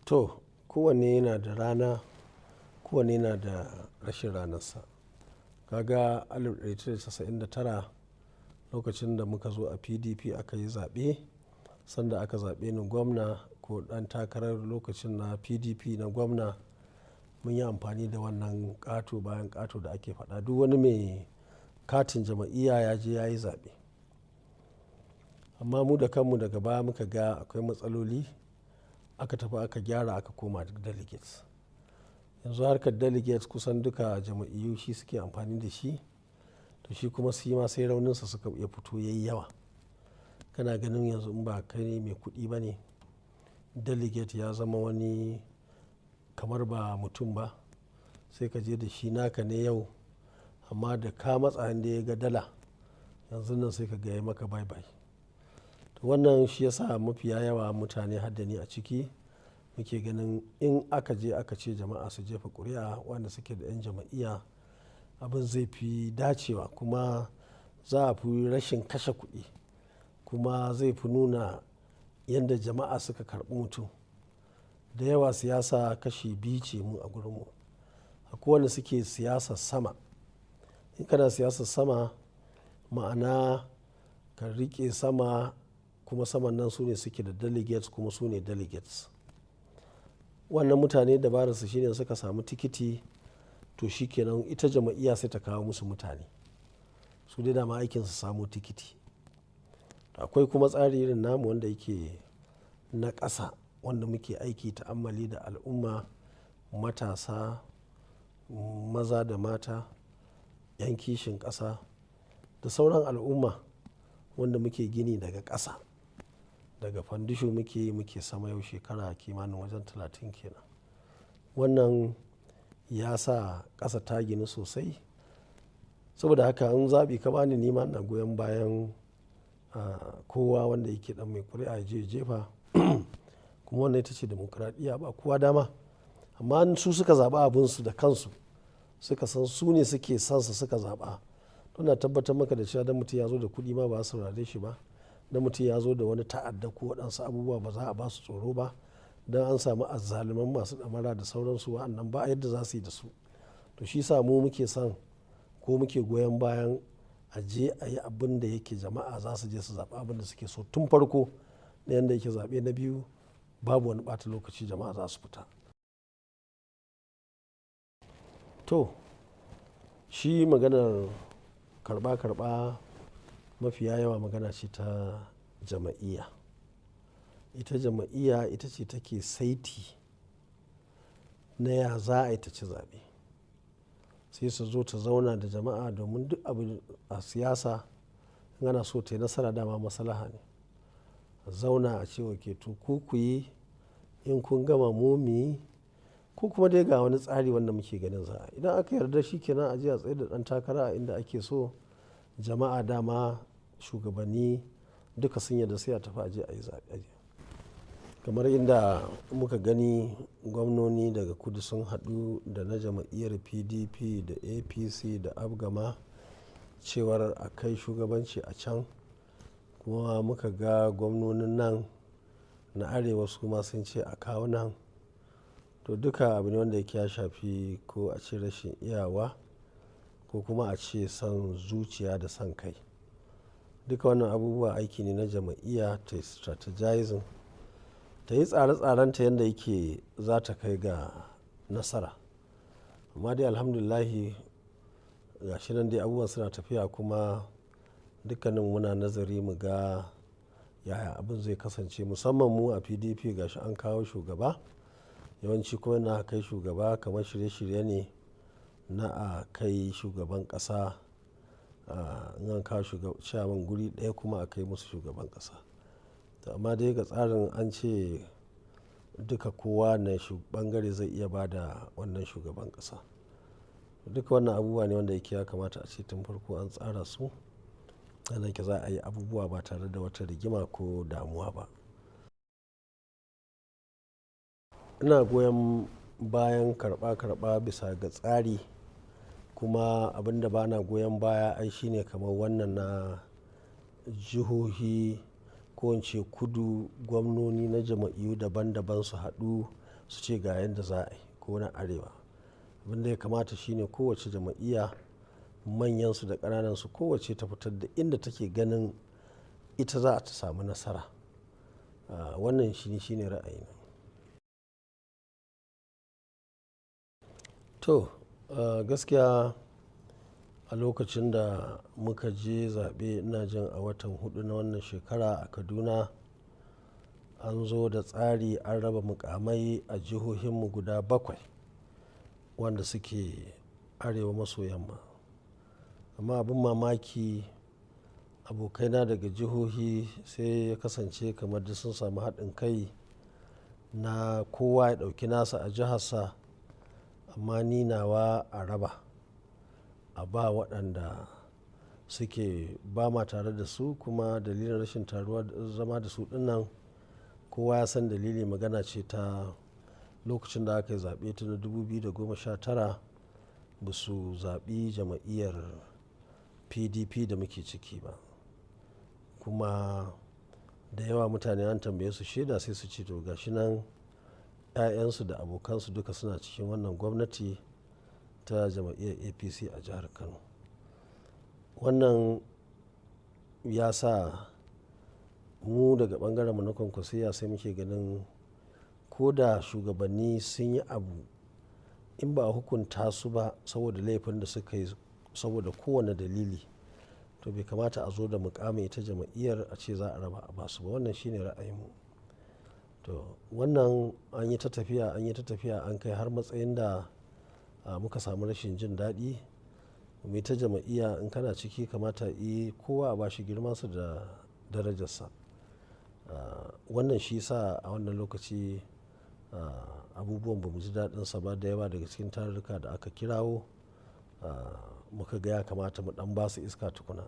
To, kowanne yana da rana, kowanne yana da rashin ranarsa. Kaga 1999 lokacin da muka zo a PDP aka yi zaɓe, sanda aka zaɓe ni gwamna ko ɗan takarar lokacin na PDP na gwamna, mun yi amfani da wannan ƙato bayan ƙato da ake faɗa. Duk wani mai katin jam'iyya ya je ya yi zaɓe. Amma mu da kanmu daga baya muka ga akwai matsaloli, aka tafi aka gyara aka koma delegates. Yanzu harkar delegates kusan duka jam'iyyu shi suke amfani da shi. To shi kuma shi ma sai rauninsa suka ya fito yayi yawa. Kana ganin yanzu in ba kai mai kuɗi ba ne, delegate ya zama wani kamar ba mutum ba. Sai ka je da shi naka ne yau, amma da ka matsa inda ya ga dala, yanzun nan sai ka ga ya maka bye bye. To wannan shi ya sa mafiya yawa mutane har da ni a ciki muke ganin in aka je aka ce jama'a su jefa ƙuri'a wanda suke da 'yan jam'iyya, abin zai fi dacewa kuma za a fi rashin kashe kuɗi kuma zai fi nuna yadda jama'a suka karɓi mutum. Da yawa siyasa kashi biyu ce mu a gurinmu. Akwai wanda suke siyasar sama. In kana siyasar sama, ma'ana ka riƙe sama kuma saman nan su ne suke da delegates kuma su ne delegates. Wannan mutane dabararsu shine suka samu tikiti, to shi kenan ita jam'iyya sai ta kawo musu mutane. Su dai dama aikin su samu tikiti. Akwai kuma tsari irin namu wanda yake na ƙasa wanda muke aiki ta'ammali da al'umma, matasa, maza da mata, 'yan kishin ƙasa da sauran al'umma wanda muke gini daga ƙasa. Daga fandisho muke yi muke sama yau shekara kimanin wajen 30 kenan. Wannan ya sa ƙasa ta ginu sosai. Saboda haka in zaɓi ka bani nima ina goyon bayan, kowa wanda yake ɗan mai ƙuri'a ya je ya jefa. Kuma wannan ita ce dimokuraɗiyya, ba kowa dama. Amma in su suka zaɓi abinsu da kansu, suka san su ne suke sonsa suka zaɓa. To ina tabbatar maka da cewa dan mutum ya zo da kuɗi ma ba su saurare shi ba. Dan mutum ya zo da wani ta'adda ko waɗansu abubuwa ba za a ba su tsoro ba. Dan an samu azzaluman masu ɗamara da sauransu wa'annan ba yadda za su yi da su. To shi sa mu muke son ko muke goyon bayan a je a yi abin da yake jama'a za su je su zaɓi abin da suke so tun farko. Na yanda yake zaɓe na biyu babu wani ɓata lokaci jama'a za su fita. To shi maganar karɓa karɓa mafiya yawa magana ce ta jam'iyya. Ita jam'iyya ita ce take saiti na ya za a yi ta ci zaɓe. Sai su zo ta zauna da jama'a domin duk abu a siyasa in ana so ta yi nasara dama maslaha ne. A zauna a ce okay to ku kuyi in kun gama mu muyi ko kuma dai ga wani tsari wanda muke ganin za a yi. Idan aka yarda shi kenan a je a tsayar da ɗan takara a inda ake so, jama'a dama shugabanni duka sun yarda sai a tafi a je a yi zaɓe. Kamar inda muka gani gwamnoni daga kudu sun haɗu da na jam'iyyar PDP da APC da APGA cewar a kai shugabanci a can. Kuma muka ga gwamnonin nan na arewa su ma sun ce a kawo nan. To duka abu ne wanda yake ya shafi ko a ce rashin iyawa ko kuma a ce son zuciya da son kai. Duka wannan abubuwa aiki ne na jam'iyya ta yi strategizing, ta yi tsare-tsarenta yanda yake za ta kai ga nasara. Amma dai alhamdulillah ga shi nan dai abubuwan suna tafiya kuma dukkanin muna nazari mu ga yaya abin zai kasance. Musamman mu a PDP ga shi an kawo shugaba. Yawanci kuma yana kai shugaba kamar shirye-shirye ne na a kai shugaban ƙasa. In an kawo chairman guri ɗaya kuma a kai musu shugaban ƙasa. To amma dai ga tsarin an ce duka kowa na bangare zai iya ba da wannan shugaban ƙasa. Duka wannan abubuwa ne wanda yake ya kamata a ce tun farko an tsara su. Yanda yake za a yi abubuwa ba tare da wata rigima ko damuwa ba. Ina goyon bayan karɓa karɓa bisa ga tsari kuma abin da bana goyon baya ai shine kamar wannan na jihohi ko in ce kudu gwamnoni na jam'iyyu daban daban su haɗu su ce ga yadda za a yi ko na arewa. Abin da ya kamata shine kowace jam'iyya, manyansu da ƙananansu, kowace ta fitar da inda take ganin ita za ta samu nasara. Wannan shine ra'ayina. To, gaskiya a lokacin da muka je zaɓe, ina jin a watan 4 na wannan shekara a Kaduna, an zo da tsari an raba mukamai a jihohinmu guda 7 wanda suke arewa maso yamma. Amma abin mamaki, abokaina daga jihohi sai ya kasance kamar duk sun samu haɗin kai na kowa ya ɗauki nasa a jiharsa, amma ni nawa a raba, a ba waɗanda suke ba ma tare da su. Kuma dalilin rashin taruwa zama da su ɗinnan kowa ya san dalili. Magana ce ta lokacin da aka yi zaɓe ta na 2019 ba su zaɓi jam'iyyar PDP da muke ciki ba. Kuma da yawa mutane an tambaye su shaida sai su ce to ga shi nan 'ya'yansu da abokansu duka suna cikin wannan gwamnati ta jam'iyyar APC a jihar Kano. Wannan ya sa mu daga bangaren mu na Kwankwasiyya sai muke ganin ko da shugabanni sun yi abu, in ba a hukunta su ba saboda laifin da suka yi saboda kowane dalili, to bai kamata a zo da mukamin ita jam'iyyar a ce za a raba a basu ba. Wannan shine ra'ayinmu. To wannan an yi ta tafiya, an yi ta tafiya, an kai har matsayin da muka samu rashin jin daɗi. Mu ta jam'iyya in kana ciki kamata yi kowa a bashi girmansa da darajarsa. Wannan shi sa a wannan lokaci abubuwan ba mu ji daɗinsa ba. Da yawa daga cikin tarurruka da aka kirawo, muka ga ya kamata mu ɗan basu iska tukuna.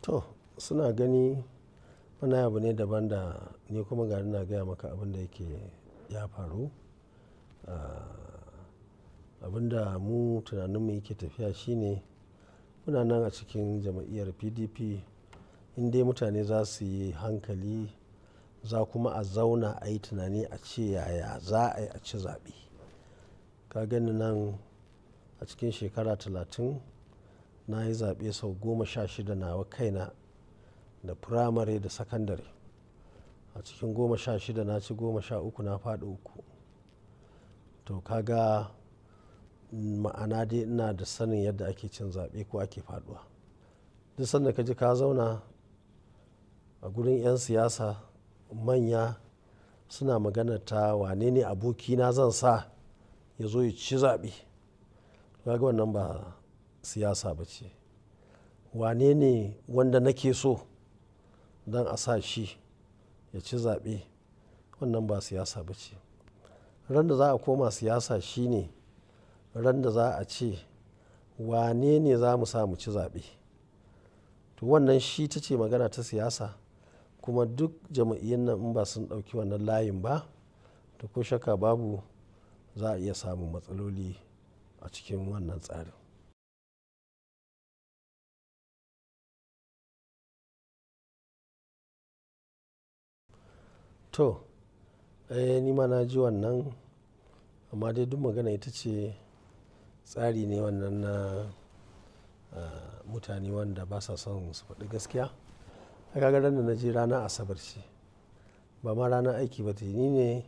To suna gani wani abu ne daban da ni kuma gari na gaya maka abin da yake ya faru. Abin da mu tunaninmu yake tafiya shine muna nan a cikin jam'iyyar PDP. In dai mutane za su yi hankali, za kuma a zauna a yi tunani a ce yaya za a yi a ci zaɓe. Ka gani nan a cikin shekara 30 na yi zaɓe sau 16 nawa kaina da firamare da sakandare. A cikin 16 na ci 13, na faɗi 3. To ka ga ma'ana dai ina da sanin yadda ake cin zaɓe ko ake faɗuwa. Duk sanda ka ji ka zauna a gurin 'yan siyasa manya suna magana ta wane ne abokina zan sa ya zo ya ci zaɓe, ka ga wannan ba siyasa ba ce. Wane ne wanda nake so don a sa shi ya ci zaɓe, wannan ba siyasa ba ce. Ran da za a koma siyasa shine ran da za a ce wane ne za mu sa mu ci zaɓe. To wannan shi ta ce magana ta siyasa. Kuma duk jam'iyyun nan in ba sun ɗauki wannan layin ba, to ko shakka babu za a iya samun matsaloli a cikin wannan tsarin. To, ni ma na ji wannan, amma dai duk magana ita ce tsari ne wannan na mutane wanda ba sa son su faɗi gaskiya. Ai ka ga ran da na je rana Asabar ce, ba ma ranar aiki ba ce. Ni ne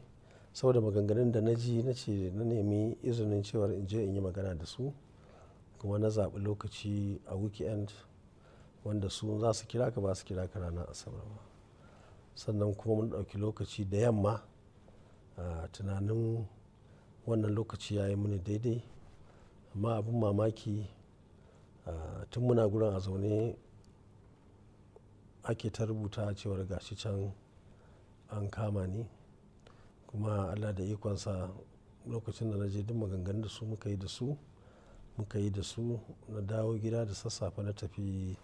saboda maganganun da na ji na ce na nemi izinin cewar in je in yi magana da su, kuma na zaɓi lokaci a weekend wanda su za su kira ka ba su kira ka ranar Asabar ba. Sannan kuma mun ɗauki lokaci da yamma, tunanin wannan lokaci ya yi mini daidai. Amma abin mamaki, tun muna gurin a zaune ake ta rubuta cewar gashi can an kama ni. Kuma Allah da ikonsa lokacin da na je duk maganganun da su muka yi da su, muka yi da su. Na dawo gida da sassafe na tafi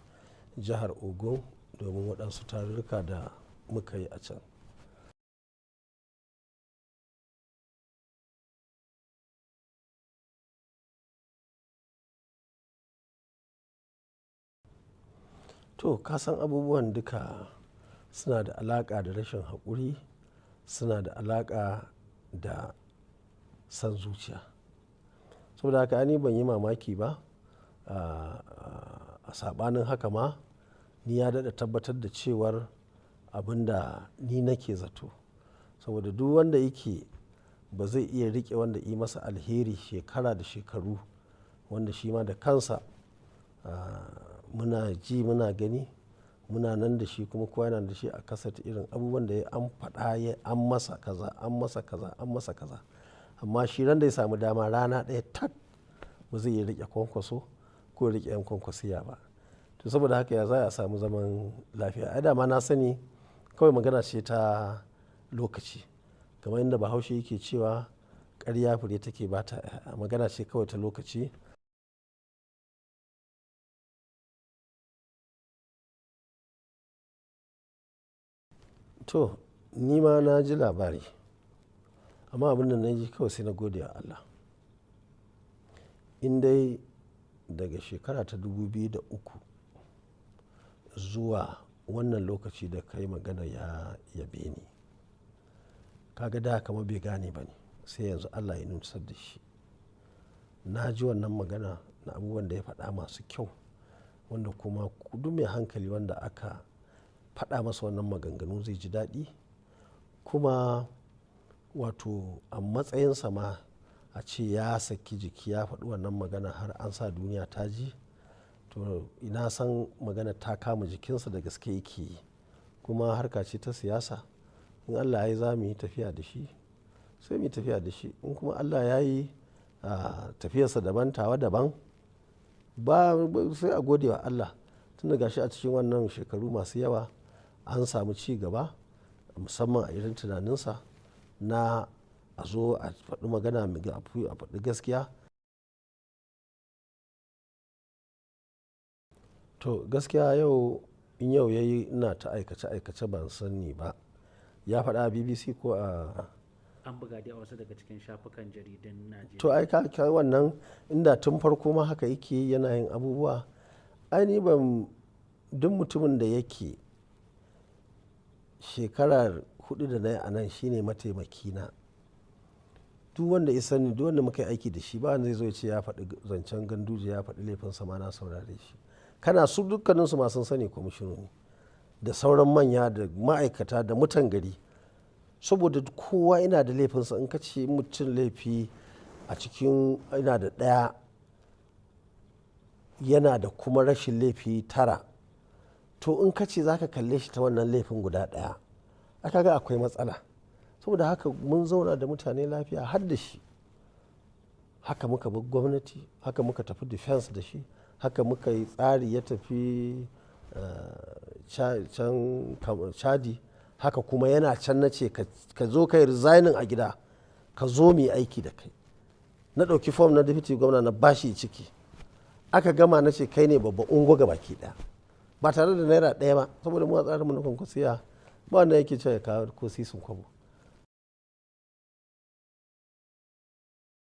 jihar Ogun domin waɗansu tarurruka da muka yi a can. To, ka san abubuwan duka suna da alaƙa da rashin haƙuri, suna da alaƙa da son zuciya. Saboda haka ni ban yi mamaki ba. A saɓanin haka ma ni ya daɗa tabbatar da cewar abin da ni nake zato. Saboda duk wanda yake ba zai iya riƙe wanda yi masa alheri shekara da shekaru, wanda shi ma da kansa muna ji muna gani muna nan da shi kuma kowa yana da shi a kaset irin abubuwan da ya an faɗa ya an masa kaza, an masa kaza, an masa kaza. Amma shi ran da ya samu dama rana ɗaya tak ba zai iya riƙe Kwankwaso ko riƙe 'yan Kwankwasiya ba. To saboda haka ya za a samu zaman lafiya? Ai dama na sani kawai magana ce ta lokaci. Kamar inda Bahaushe yake cewa ƙarya fure take ba ta 'ya'ya. Magana ce kawai ta lokaci. To, ni ma na ji labari, amma abin da na ji kawai sai na gode wa Allah. In dai daga shekara ta 2003 zuwa wannan lokaci da ka yi magana ya yabe ni, ka ga da kamar bai gane ba ne, sai yanzu Allah ya nusar da shi. Na ji wannan magana na abubuwan da ya faɗa masu kyau, wanda kuma duk mai hankali wanda aka faɗa masa wannan maganganu zai ji daɗi. Kuma wato a matsayinsa ma a ce ya saki jiki ya faɗi wannan magana har an sa duniya ta ji, to ina san magana ta kama jikinsa da gaske yake yi. Kuma harka ce ta siyasa. In Allah ya yi za mu yi tafiya da shi, sai mu yi tafiya da shi. In kuma Allah ya yi tafiyarsa daban tawa daban, ba sai a gode wa Allah. Tun da gashi a cikin wannan shekaru masu yawa an samu ci gaba musamman a irin tunaninsa na a zo a faɗi magana a faɗi gaskiya. To gaskiya yau in yau ya yi ina ta aikace aikace ban sani ba. Ya faɗa a BBC ko a An buga dai a wasu daga cikin shafukan jaridun Najeriya. To ai ka wannan inda tun farko ma haka yake yana yin abubuwa. Ai ni ban duk mutumin da yake shekarar 4 da na yi a nan shine mataimaki na. Duk wanda ya sani, duk wanda muka yi aiki da shi ba wanda zai zo ya ce ya faɗi zancen Ganduje ya faɗi laifinsa ma na saurare shi. Kana su dukkaninsu ma sun sani kwamishinoni da sauran manya da ma'aikata da mutan gari. Saboda kowa yana da laifinsa. In ka ce mutum laifi a cikin yana da ɗaya yana da kuma rashin laifi 9. To in ka ce za ka kalle shi ta wannan laifin guda ɗaya, aka ga akwai matsala. Saboda haka mun zauna da mutane lafiya har da shi. Haka muka bi gwamnati, haka muka tafi defense da shi, haka muka yi tsari ya tafi can Chadi. Haka kuma yana can na ce ka zo ka yi resigning a gida, ka zo mu yi aiki da kai. Na ɗauki form na deputy gwamna na bashi ciki. Aka gama na ce kai ne babban ungo ga baki ɗaya. Ba tare da naira ɗaya ba, saboda mu a tsarinmu na Kwankwasiya ba wanda yake cewa ya kawo ko sisin kwabo.